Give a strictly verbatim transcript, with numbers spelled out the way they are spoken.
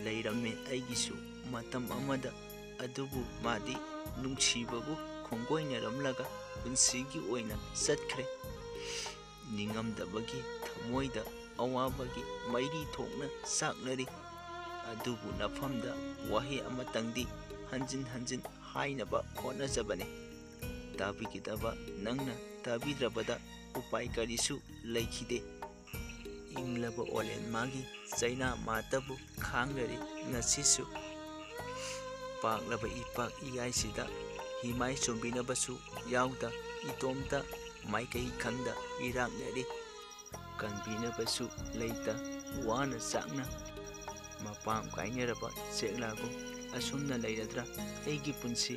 ꯂꯩꯔꯝꯃꯦ ꯑꯩꯒꯤꯁꯨ ꯃꯇꯝ ꯑꯃꯗ꯫ ꯑꯗꯨꯕꯨ ꯃꯥꯗꯤ ꯅꯨꯡꯁꯤꯕꯕꯨ ꯈꯣꯡꯒꯣꯏꯅꯔꯝꯂꯒ ꯄꯨꯟꯁꯤꯒꯤ ꯑꯣꯏꯅ ꯆꯠꯈ꯭ꯔꯦ꯫ ꯅꯤꯡꯉꯝꯗꯕꯒꯤ ꯊꯃꯣꯏꯗ ꯑꯋꯥꯕꯒꯤ ꯃꯩꯔꯤ ꯊꯣꯛꯅ ꯆꯥꯛꯅꯔꯤ꯫ ꯑꯗꯨꯕꯨ ꯅꯐꯝꯗ ꯋꯥꯍꯩ ꯑꯃꯇꯪꯗꯤ ꯍꯟꯖꯤꯟ ꯍꯟꯖꯤꯟ ꯍꯥꯏꯅꯕ ꯍꯣꯠꯅꯖꯕꯅꯤ꯫ ꯇꯥꯕꯤꯒꯗꯕ ꯅꯪꯅ ꯇꯥꯕꯤꯗ꯭ꯔꯕꯗ ꯎꯄꯥꯏ ꯀꯔꯤꯁꯨ ꯂꯩꯈꯤꯗꯦ꯫ ꯏꯪꯂꯕ ꯑꯣꯂꯦꯟ ꯃꯥꯒꯤ ꯆꯩꯅꯥ ꯃꯥꯇꯕꯨ ꯈꯥꯡꯂꯔꯤ ꯉꯁꯤꯁꯨ꯫ ꯄꯥꯛꯂꯕ ꯏꯄꯥꯛ ꯏꯌꯥꯏꯁꯤꯗ ꯍꯤꯃꯥꯏ ꯆꯣꯝꯕꯤꯅꯕꯁꯨ ꯌꯥꯎꯗ ꯏꯇꯣꯝꯇ ꯃꯥꯏꯀꯩ ꯈꯪꯗ ꯏꯔꯥꯛꯅꯔꯤ꯫ ꯀꯟꯕꯤꯅꯕꯁꯨ ꯂꯩꯇ ꯋꯥꯅ ꯆꯥꯛꯅ ꯃꯄꯥꯝ ꯀꯥꯏꯅꯔꯕ ꯆꯦꯛꯂꯥꯒꯨꯝ ꯑꯁꯨꯝꯅ ꯂꯩꯔꯗ꯭ꯔꯥ ꯑꯩꯒꯤ ꯄꯨꯟꯁꯤ?